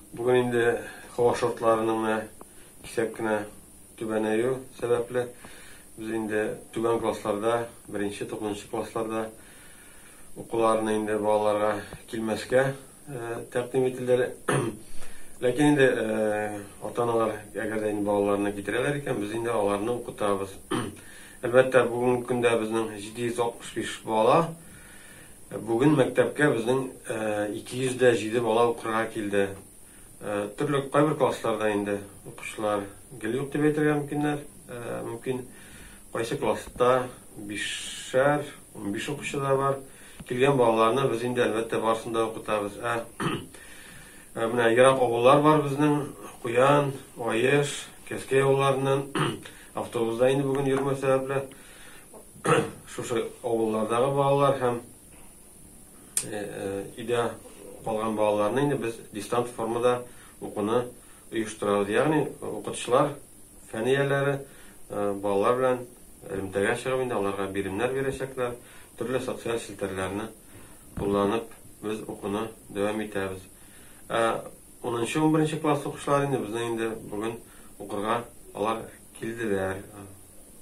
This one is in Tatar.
Бүген инде һава шартларының менә кисәк кенә түбәнәю сәбәпле, без инде түбән классларда, беренче, тугызынчы классларда укуларны инде балаларга килмәскә тәкъдим ителде. Ләкин инде ата-аналар әгәр дә инде балаларны китерәләр икән, без инде аларны укытабыз. Әлбәттә, бүгенге көндә безнең 765 бала. Бүген мәктәпкә безнең 207 бала укырга килде. Төрле кайбер классларда инде укучылар гел юк дип әйтергә мөмкиннәр. Мөмкин. Кайсы класста бишәр, 15 укучы да бар. Килгән балаларны без инде әлбәттә барысын да укытабыз. Ә менә ерак авыллар бар безнең, Куян, Аеш, Кәскәй авылларыннан автобуста инде бүген йөрмәү сәбәпле шушы авыллардагы балалар һәм өйдә калган балаларны инде без дистант формада укуны оештырабыз. Ягъни укытучылар, фән ияләре балалар белән элемтәгә чыгып инде аларга биремнәр бирәчәкләр, төрле социаль челтәрләрне кулланып без укуны дәвам итәбез. Ә 10-11 класс укучылары инде безнең инде бүген укырга алар килделәр.